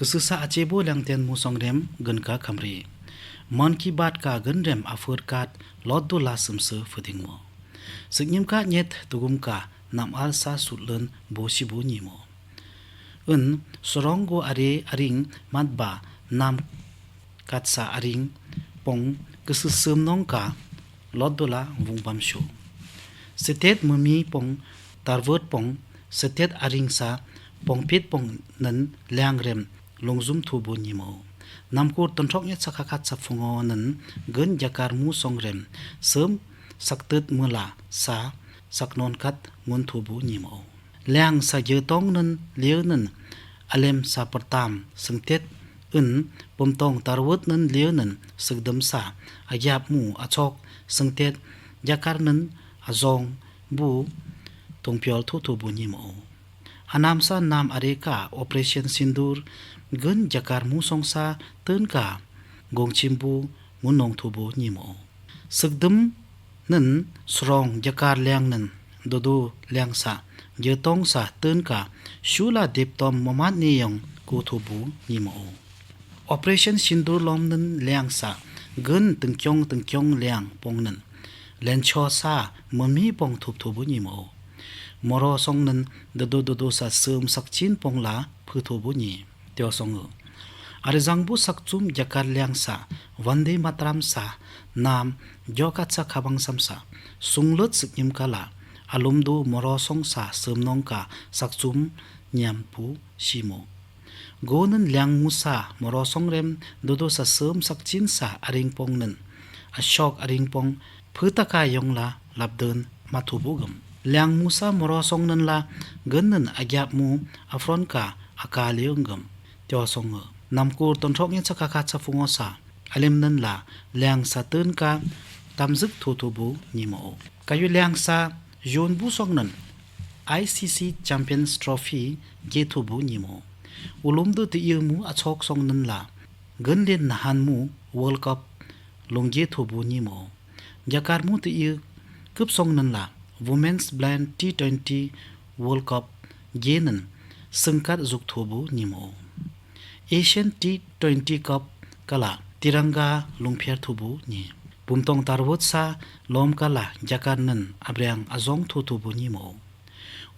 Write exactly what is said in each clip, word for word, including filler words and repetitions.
Küsüsa achebo Liangten Musong rem gön ka kamri. Mann Ki Baat ka gönrem aför kat lotdu la sümsü füdingmo. Siknyim ka nyet tugum ka nam alsa sutlön boshibo nyimo. Ün, sorong go are aring matba nam katsa aring pong küsü sümnong ka lotdu la wungbamsho. Setet mami pong, tarwöt pong, setet aring sa pongpit pong nün liangrem longzum thubo nyimo. Namkur tonthok nyet sa khakat sa phungo nün gön Jakar Musong rem süm saktet müla sa saknon kat ngun thubo nyimo. Liang sa jötong nün liönün alem sa pürtam singtet ün pumtong tarwöt nün liönün sükdüm sa agyap mu achok singtet Jakar nün azong bu tongpyol thu thubo nyimo. Anam sa nam are ka Operation Sindoor gön Jakar Musong sa tön ka gongchim bu ngunong thubo nyimo. Sükdüm nün sorong Jakar liang nün dodo liang sa jötong sa tön ka shula diptom momat niyong ku thubo nyimo. Operation Sindoor lom nün liang sa gön tengkyong tengkyong liang pong nün lencho sa mami pong thup thubo nyimo. Moro song nün dodo dodo sa süm sakchin pong la phu thubo nyi. Teo song. Are zangbu sakchum Jakar liang sa Vande Mataram sa nam jokat sa khabang sam sa sunglut siknyim kala alumdu Moro song sa sümnong ka sakchum nyampu shimo. Go nün liang mu sa Moro song rem dodo sa süm sakchin sa aring pong nün ashok aring pong phüta ka yong la lapdön mathubo güm. Liang mu sa Moro song nün la gön nün agyap mu afron ka akali yong güm. Teo song. Namkur tonthok nyet sa khakat sa phungo sa alem nün la liang sa tön ka tamzük thu thubo nyimo. Kayu liang sa Yonbu song nün I C C Champions Trophy ge thubo nyimo. Ulumdu ti imu achok song nün la gönlen nahan mu World Cup lungge thubo nyimo. Jakar mu ti i küp song nün la Women's Blind T twenty World Cup ge nün singkat zuk thubo nyimo. Asian T twenty Cup kala Tiranga lungpher thubo nyi. Pumtong tarwöt sa lom kala Jakar nün abriang azong thu thubo nyimo.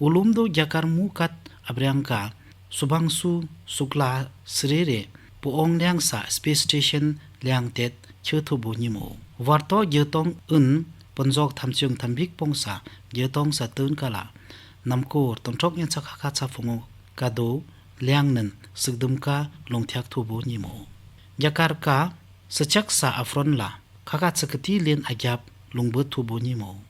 Ulumdu Jakar mu kat abriang ka Subhangshu Shukla srere puong liang sa Space Station liang tet chö thubo nyimo. Warto jötong ün ponjok thamchiung thambik pong sa jötong sa tön kala namkur tonthok nyet sa khakat sa phungo kado liang nün sükdüm ka lungthiak thubo nyimo. Jakar ka sechak sa afron la khakat sa kiti len agyap lungbut thubo nyimo.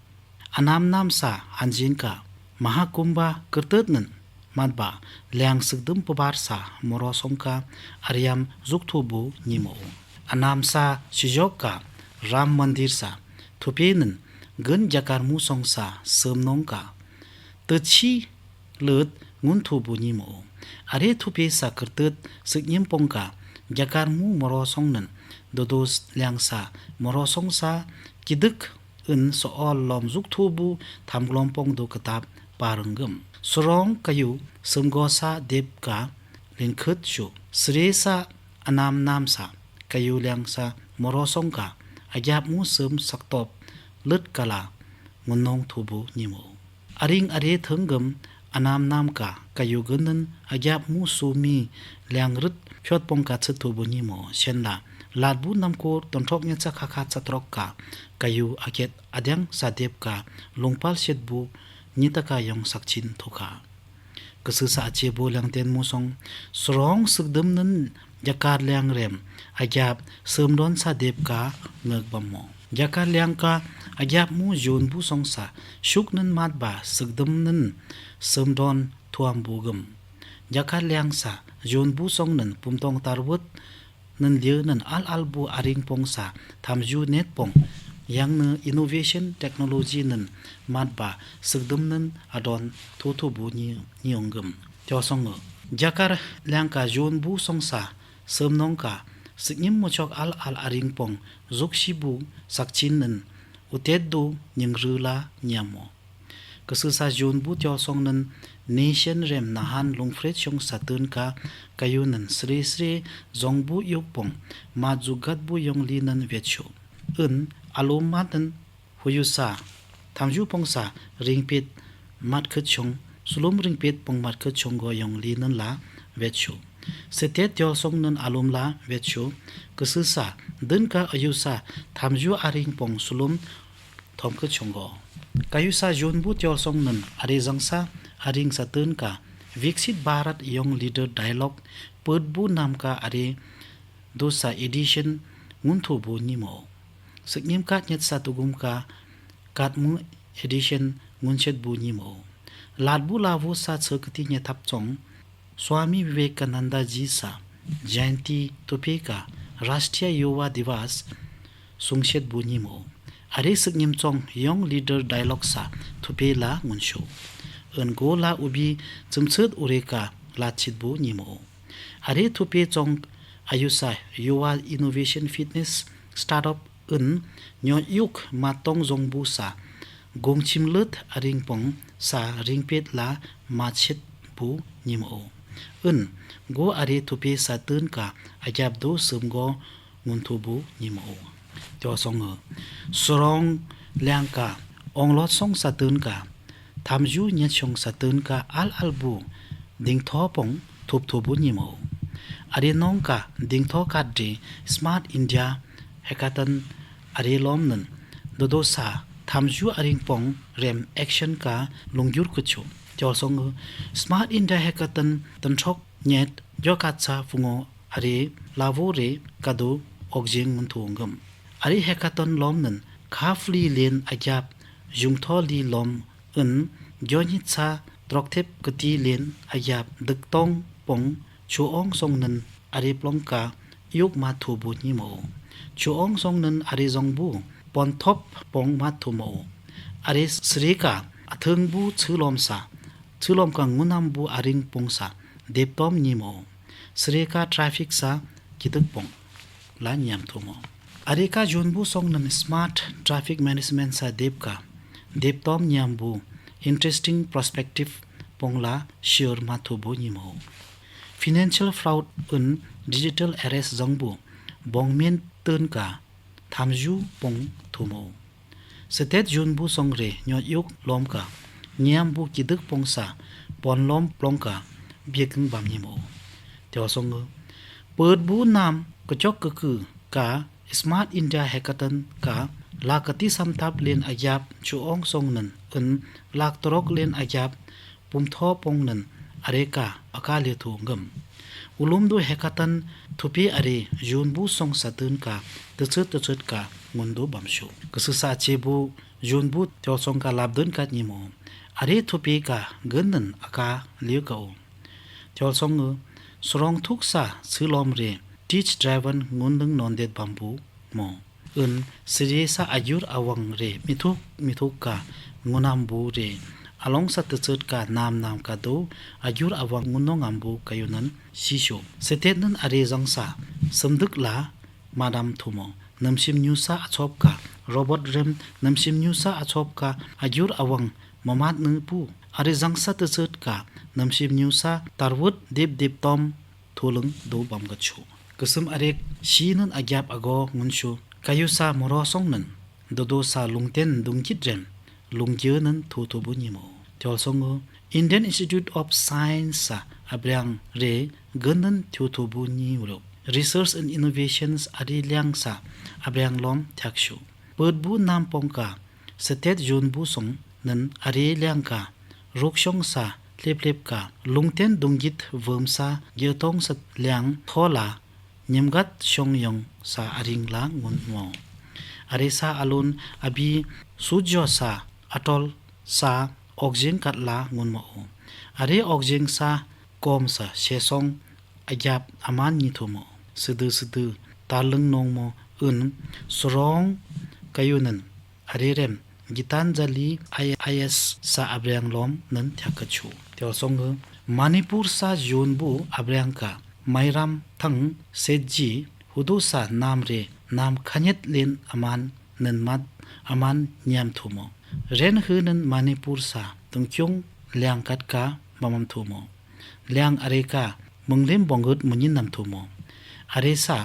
Anam nam sa anjing ka Mahakumbh kürtet nün matba liang sükdüm pubar sa Moro song ka ariam zuk thubo nyimo. Anam sa shijok ka Ram Mandir sa thupe nün gön Jakar mu song sa sümnong ka tüchi lut ngun thubo nyimo. Are thupe sa kürtet süknyim pong ka Jakar mu Moro song nün dodos liang sa Moro song sa kidik ün sool lom zuk thubo thamglom pong do katap parung güm. Sorong kayu sümgo sa dep ka lingkhut shu sre sa anam nam sa kayu liang sa Moro song ka agyap mu süm saktop lut kala ngunong thubo nyimo. Aring are thünggüm anam nam ka kayu gönün agyap mu sumi liang rut phyot pong ka chüt thubo nyimo. Shen la latbu namkur tonthok nyet sa khakat sa trok ka kayu aket adiang sa dep ka lungpal shetbu nyita ka yong sakchin thuka. Küsü sa achebo Liangten Musong, sorong sükdüm nün Jakar liang rem agyap sümdon sa dep ka ngök bammo. Jakar liang ka agyap mu Yonbu song sa shuk nün matba sükdüm nün sümdon thuam bugüm. Jakar liang sa Yonbu song nün pumtong tarwüt nün liönün al albu aring pong sa thamju net pong yangnü innovation technology nün matba sükdüm nün adon thothubu nyi nyongüm. Tyo songü Jakar liang ka Yonbu song sa sümnong ka süknyim mochok al al aring pong zuk shibu sakchin nün utet du nyingrü la nyammo. Küsü sa Yonbu tyo song nün Nation rem nahan lungfret shong satün ka kayunün sri sri zongbu yukpong ma zugatbu yong linün wetshu. Ün alum matnün huyusa thamju pongsa ringpet matkhütshong, sulum ringpet pong matkhütshong go yong linün la wetshu. Setet tiolsongnün alum la wetshu. Küsüsa dün ka ayusa thamju aring pong sulum thomkhütshong go. Kayusa junbu tiolsongnün are zangsa aring satün ka Viksit Bharat Young Leader Dialogue pötbu nam ka are dusa edition ngunthubu nyimo. Süknyim ka nyetsa tugum ka katmu edition ngunshetbu nyimo. Latbu lawu sa tsöküti nyethapchong Swami Vivekananda ji sa Jayanti thupi ka Rashtriya Yuva Divas sungshetbu nyimo. Are süknyim chong Young Leader Dialogue sa thupi la ngunshu. Ün go la ubi chümchüt ure ka latchitbu nyimo. Are thupi chong ayusa Yuva Innovation Fitness Startup ün nyoyuk matong zongbu sa gungchimlüt aring pong sa ringpet la machetbu nyimo. Ün go are thupi satün ka agyap du süm go ngunthubu nyimo. Tiosong ü surong liang ka onglot song satün ka thamju nyetshong satün ka al albu dingtho pong thupthubu nyimo. Are nong ka dingtho katde Smart India Hackathon are lomnün dodo sa thamju aring pong rem action ka lungyur kuchu. Tiosong ü Smart India Hackathon thanthok nyet yokatsa pungo are lawu re kadu okjing ngunthu ngüm. Are hackathon lomnün khafli len agyap jungtho li lom ün gyonyitsa trokthep küti len agyap düktong pong chuong songnün are plong ka yuk mathubu nyimo. Chuong songnün are zongbu ponthop pong mathumo. Are sreka athüngbu chülom sa chülom ka ngunambu aring pong sa deptom nyimo. Sreka traffic sa kidük pong la nyamthumo. Are ka junbu songnün smart traffic management sa dep ka deptom nyambu interesting perspective pong la share mathubu nyimo. Financial fraud ün digital arrest zongbu bongmen tün ka thamju pong thumo. Setet junbu songre nyoyuk lom ka nyambu kidük pong sa ponlom plong ka bieküng bam nyimo. Tiosong ü pötbu nam küchok kükü ka Smart India Hackathon ka lak kati samthap len agyap chuong songnün ün lak trok len agyap pumtho pongnün are ka aka lethu ngüm. Ulumdu hackathon thupi are junbu song satün ka tüchüt tüchüt ka ngundu bamshu. Küsüsa chebu junbu tiosong ka lapdün kat nyimo. Are thupi ka günnün aka leka u. Tiosong ü surong thuksa chülom re teach driven ngundüng nondet bambu mo. Ün siresa agyur awang re mithuk mithuk ka ngunambu re along sa tüchüt ka nam nam ka du agyur awang ngunong ambu kayunün shisho. Setetnün are zangsa sümdük la madam thumo. Nümshim nyusa achop ka robot rem nümshim nyusa achop ka agyur awang mamat nü pu. Are zangsa tüchüt ka nümshim nyusa tarwut dip dip tom thulung do bam gachu. Küsüm arek shinün agyap ago ngunshu kayusa moro songnün dodo sa lungten dungkit rem lungkyanün thuthubu nyimo. Tiolsong ü Indian Institute of Science sa abriang re günnün thuthubu nyi uro. Research and Innovations ari liang sa abriang lom thiakshu. Pötbu nampong ka setet junbu songnün ari liang ka rukshong sa lip lip ka lungten dungkit wüm sa gyatong sa liang thola nyimgat shong yong sa aring la ngunmo. Are sa alun abi sujo sa atol sa okjing kat la ngunmo u. Are okjing sa kom sa shesong agyap aman nyithumo. Südü südü talung nongmo ün surong kayunün arirem Gitanjali I A S sa abriang lomnün thiakachu. Tiosong ü Manipur sa junbu abriang ka Mairam Thang Setji hudu sa namre nam khanyet len aman nün mat aman nyamthumo. Ren hünün Manipur sa tungkyung liang kat ka pamam thumo. Liang areka menglim bonggut menyin nam thumo. Aresa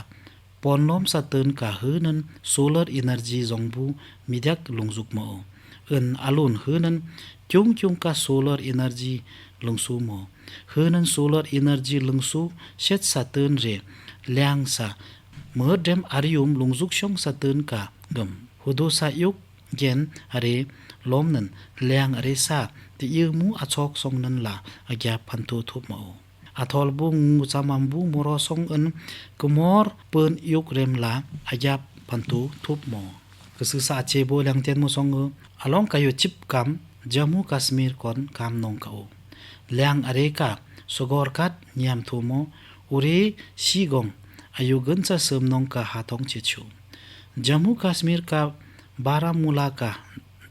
ponlom satun ka henen solar energy zongbu midiak lungzuk mo. En alun henen kyung kyung ka solar energy lungsu mo. Henen solar energy lungsu shet satun re liang sa merdem arium lungzuk shong satun ka gem. Hudu sa yuk gen are lomnen liang aresa ti imu achok songnen la agyap phantu thup mo. Atholbu nguchamambu moro song en kumor pun yuk rem la agyap phantu thup mo. Kesu sa achebo liang ten mo song e along kayo chip kam Jammu Kashmir kon kam nong ka o. Liang areka sugor kat niam thumo ure sigong ayu gunsa sem nong ka hatong chechu. Jammu Kashmir ka Baramulla ka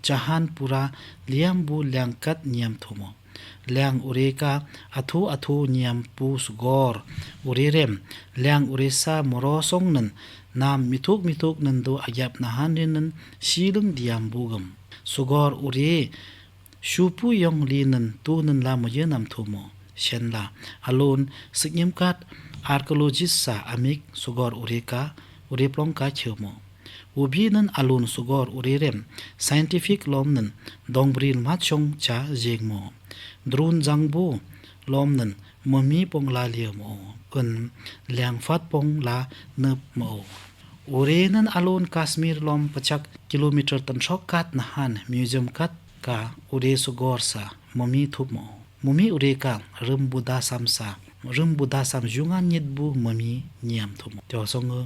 Jahanpura liam bu liang kat niam thumo. Liang ureka athu athu niam pu sugor. Urerem liang uresa moro song nen nam mithuk mithuk nen do agyap nahan nen silung diam bugem. Sugor ure shupu yong linen tunen la moyenam thumo. Shen la alun siknyem kat archaeologist sa amik sugor ureka ureplong ka chemo. Ubinen alun sugor urerem scientific lomnen dongbril matchong cha jengmo. Drun jangbu lomnen mami pong la liemo. Un liang fat pong la nep mo. Urenen alun Kashmir lom pachak kilometer tanshok kat nahan museum kat ka ure sugor sa mami thup mo. Mami ureka rum buda sam sa rum buda sam jungan nyit bu mami niam thumo. Teo song e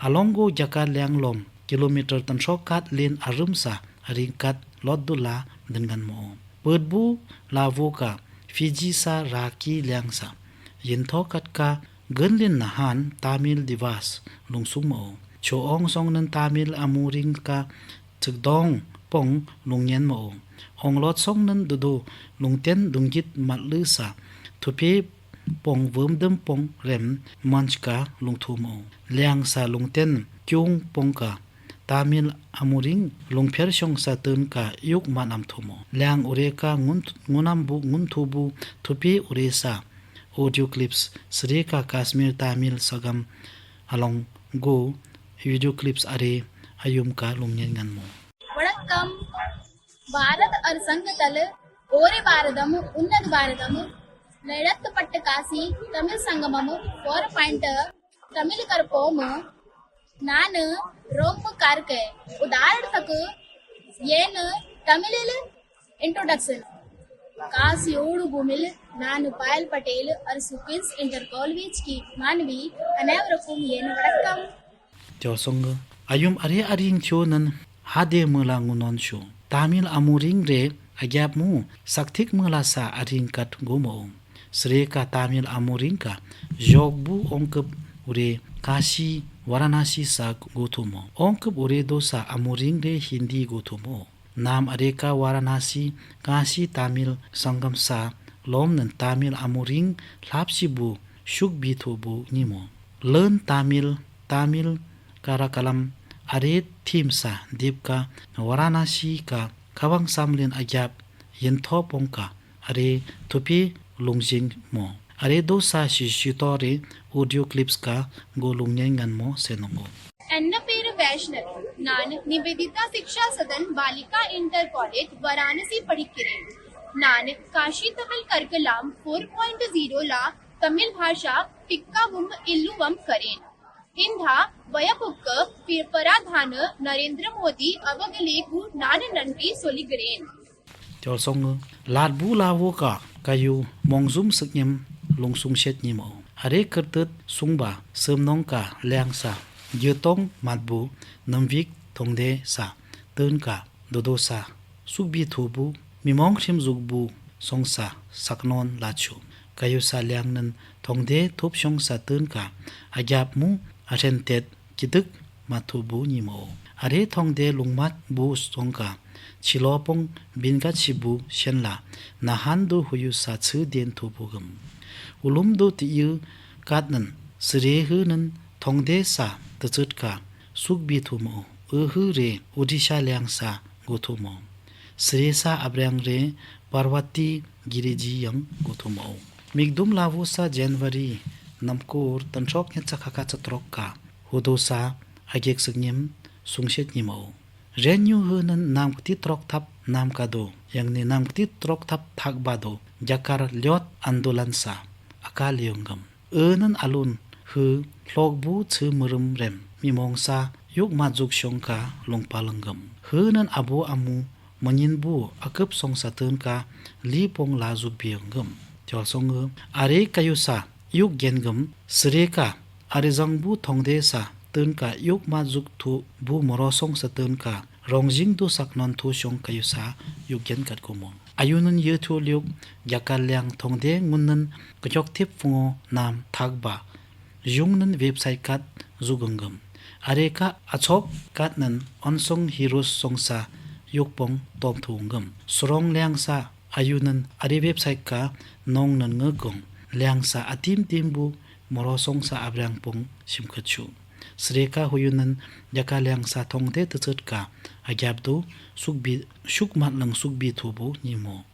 along go jaka liang lom kilometer tanshok kat len arum sa aring kat lot du la dengan mo. Put bu la vo ka Fiji sa raki liang sa yin tho kat ka gunlin nahan Tamil Divas lungsung mo. Cho ong song nen Tamil amuring ka chikdong pong lungyen mo. Ong lot song nen dudu lungten dungit matlu sa thupi pong vumdum pong rem manch ka lungthu mo. Liang sa lungten kyung pong ka Tamil amuring lungpher shong satun ka yuk manam thumo. Liang ureka ngun ngunam bu ngun thu bu thupi uresa audio clips sreka Kashmir Tamil Sangam along go video clips are ayum ka lungyen ngan mo. வணக்கம். பாரத் அர் சங்கத்தல் ஓரே பாரதம் உன்னத பாரதம். நெடத்து பட்டு காசி தமிழ் சங்கமம் four point Tamil கருப்போம். நான் ரோம் கார்கே. உதாரணத்துக்கு ஏன் தமிழில் introduction. காசி ஓடு பூமில் நான் பாயல் பட்டேல், அர் Queens Inter College கி மாணவி. அனைவருக்கும் என் வணக்கம். Teo song e ayum are aring cho nen hade mela ngunon shu. Tamil amuring re agyap mu sakthik mela sa aring kat go mo. Sreka Tamil amuring ka jok bu ongkup ure Kashi Varanasi sa go thumo. Ongkup ure do sa amuring re Hindi go thumo. Nam areka Varanasi Kashi Tamil Sangam sa lom nen Tamil amuring lhapsi bu shuk bi thu bu nimo. Learn Tamil, Tamil Karakalam are theme sa dip ka Varanasi ka khabang samlin agyap yin tho pong ka are thupi lungjing mo. Are do sa shi shi to re audio clips ka go lungyen ngan mo senongo. என்ன பேரு வைஷ்ணவி. நான் நிவேதிதா சிக்ஷா சதன் Baliga inter college Varanasi படிக்கிறேன். நான் காஷி தமிழ் கருக்கெல்லாம் four point zero லா தமிழ் பாஷா பிக்கவும் இல்லுவம் கரேன். இந்த வயப்புக்கு பி- பராதான நரேந்திர மோடி அவர்களுக்கு நான் நன்றி சொல்கிறேன். Teo song e lat bu la vo ka kayu mongjum siknyem lungsung shet nimo. Are kertet sungba semnong ka liang sa gyotong mat bu namvik thongde sa tun ka dodo sa sukbi thu bu mimong khrim zuk bu song sa saknon lachu. Kayu sa liang nen thongde thup shong sa tun ka agyap mu arentet kidik mathu bu nimo. Are thongde lungmat bu song ka chilopong bingat shibu shen la nahan du huyu sa chu den thu bu gam. Ulum du ti yu kat nen sre hu nen thongde sa tachut ka sukbi thu mo. Uhu re Odisha liang sa go thu mo. Sre sa abriang re Parvati Giriji yang guthumo. Mikdum lavusa January namkur tantrok nyet sa kaka sa trok ka hudusa agek sengim sungshet nyimo. Renyu hunan namkti trok thap namkado, yangni namkti trok thap thakbado, jakar lyot andolan sa akal yunggam. Enan alun hu lhokbu chu murum rem mimong sa yuk majuk shong ka longpa langgam. Hunan abu amu manyin bu akup song sa tun ka li pong la juk biyanggam. Tiol song are kayu sa yuk gengam sere ka are zang bu thongde sa tun ka yuk majuk thu bu moro song sa tun ka rongjing du sak non thu shong kayu sa yuk gen kat kumong. Ayunan yethu lyuk yakal liang thongde ngunan kachok thip fungo nam thakba. Yungnan website kat zugunggam. Are ka achok katnan onsong hirus song sa yukpong tom thunggam. Surong liang sa ayunan are website ka nongnan ngegong. Liang sa atim tim bu moro song sa abriang pong simkachu. Sere ka huyunan yaka liang sa thongde tachut ka agyap du sukbi, shuk mat lang sukbi thubu nyimo.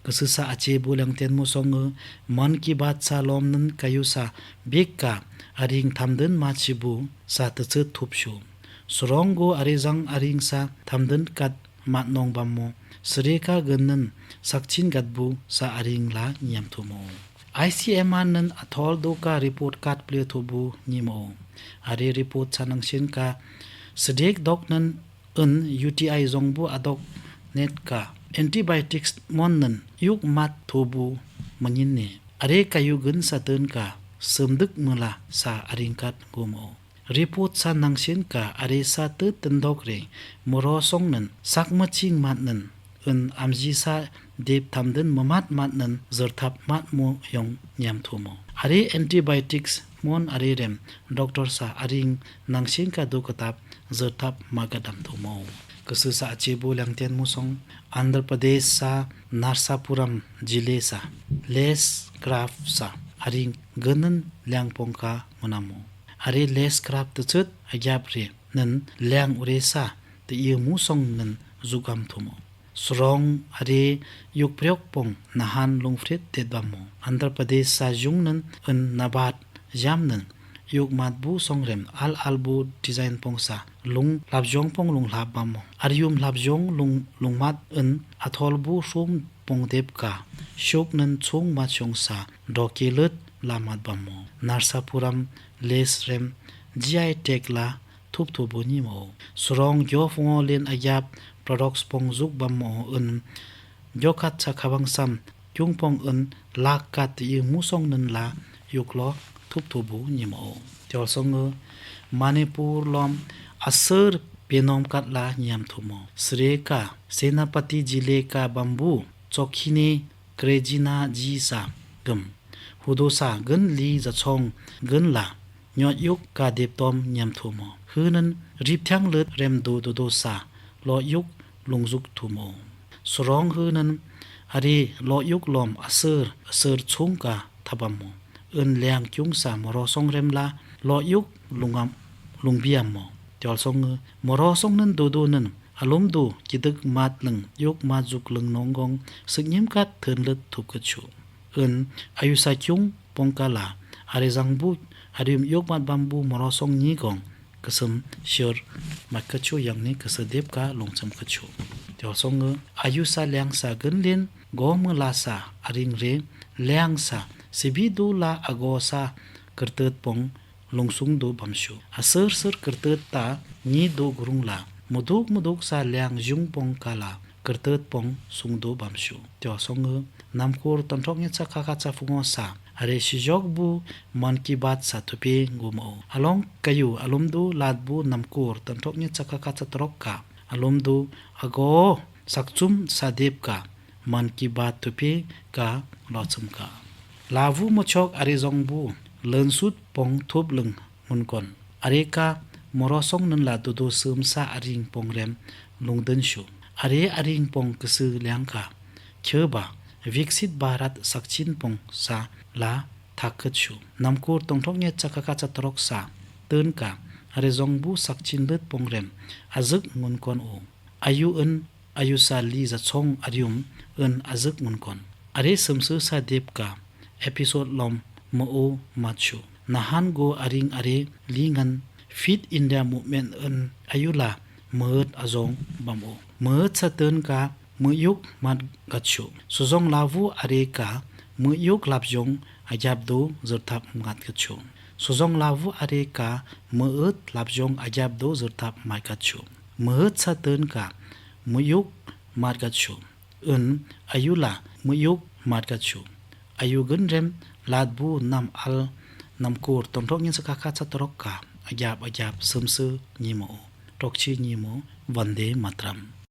Kasusa ache bu liang ten mu song, Mann Ki Baat sa lomnan kayu sa bik ka aring thamdan mat shibu sa tachut thup shu. Surong gu are zang aring sa thamdan kat mat nong bammo. Sere ka gannan sakchin gatbu sa aring la nyam thumo. I C M R nan athol do ka report kat ple thubu nyimo. Are report sa nangshin ka sedek dok nan un U T I zong bu adok net ka antibiotics mon nan yuk mat thubu manyin ne. Are kayu gun sa tun ka semduk mula sa aring kat gumo. Report sa nangshin ka are sa tut tendok re moro song nan sak maching mat nan un amji sa dep thamdan mamat mat nan zerthap mat mo yong nyam thumo. Are antibiotics mon are rem doctor sa aring nangshin ka do katap zerthap magadam thumo. Kasusa ache bu liang ten mu song Andhra Pradesh sa Narsapuram jile sa lace craft sa aring ganan liang pong ka munamo. Are lace craft tachut agyap re nan liang ure sa te imu song nan zugam thumo. Surong are yuk priok pong nahan lungfrit tet bammo. Andhra Pradesh sa jung nan un nabat jam nan yuk mat bu song rem al al bu design pong sa lung lap jong pong lung lap bammo. Aryum lap jong lung lung mat un athol bu sum pong dep ka shuk nan chung mat shong sa doke lut la mat bammo. Narsapuram lace rem G I tag la thup thubu nyimo. Surong gyo fungo len agyap products pong zuk bammo un gyo kat sa khabang sam kyung pong un lak kat imu song nan la yuk lo thup thubu nyimo. Tiol song Manipur lom asur penom kat la nyam thumo. Sere ka Senapati jile ka bambu chokhine Krejina ji sa gam. Hudo sa gun li za chong gun la nyot yuk ka dep tom nyam thumo. Hunan rip thang lut rem do do do sa lo yuk lung zuk thumo. Surong hunan are lo yuk lom asur asur chung ka thabammo. Un liang kyung sa moro song rem la lo yuk lungam lungbiammo. Tiol song moro song nan do do nan alum du kidik mat lang yuk mat zuk lang nonggong sik nyim kat thun lut thup kachu. Un ayusa kyung pong ka la are zang bu are yuk mat bambu moro song nyi gong kasam shir mat kachu yangni kasa dep ka lung cham kachu. Tiol song ayusa liang sa gun len gom la sa aring re liang sa sibi du la ago sa kertet pong lungsung do bamshu. Asur sur kertet ta nyi do gurung la muduk muduk sa liang jung pong ka la kertet pong sung do bamshu. Tiol song namkur tonthok nyet sa kaka sa fungo sa are shijok bu Mann Ki Baat sa thupi gumo. Along kayu alum du lat bu namkur tonthok nyet sa kaka sa trok ka alum du ago sakchum sa dep ka Mann Ki Baat thupi ka lo chum ka. Lavu mochok are zong bu lensut pong thup leng munkon. Are ka moro song nan la dudu sum sa aring pong rem lungden shu. Are aring pong kesu liang ka kheba Viksit Bharat sakchin pong sa la thaket shu. Namkur tongthok nyet sa kaka sa trok sa tun ka are zong bu sakchin lut pong rem azuk munkon u. Ayu un ayusa li zachong arium, un azuk munkon. Are sumsu sa dep ka episode lom mo-o matshu. Nahan go aring are lingan Fit India Movement un ayula mut azong bamo. Mut satun ka muyuk mat gatshu. Suzong lavu are ka muyuk lapjong agyap do zurtap mat gatshu. Suzong lavu are ka mut lapjong agyap do zurtap mat gatshu. Mut satun ka muyuk mat gatshu. Un ayula muyuk mat gatshu. Ayu gunrem latbu nam al nam kur tonrok ngin sakaka chatorok ka agyap agyap sumsu nyimo. Tokchi nyimo. Vande Mataram.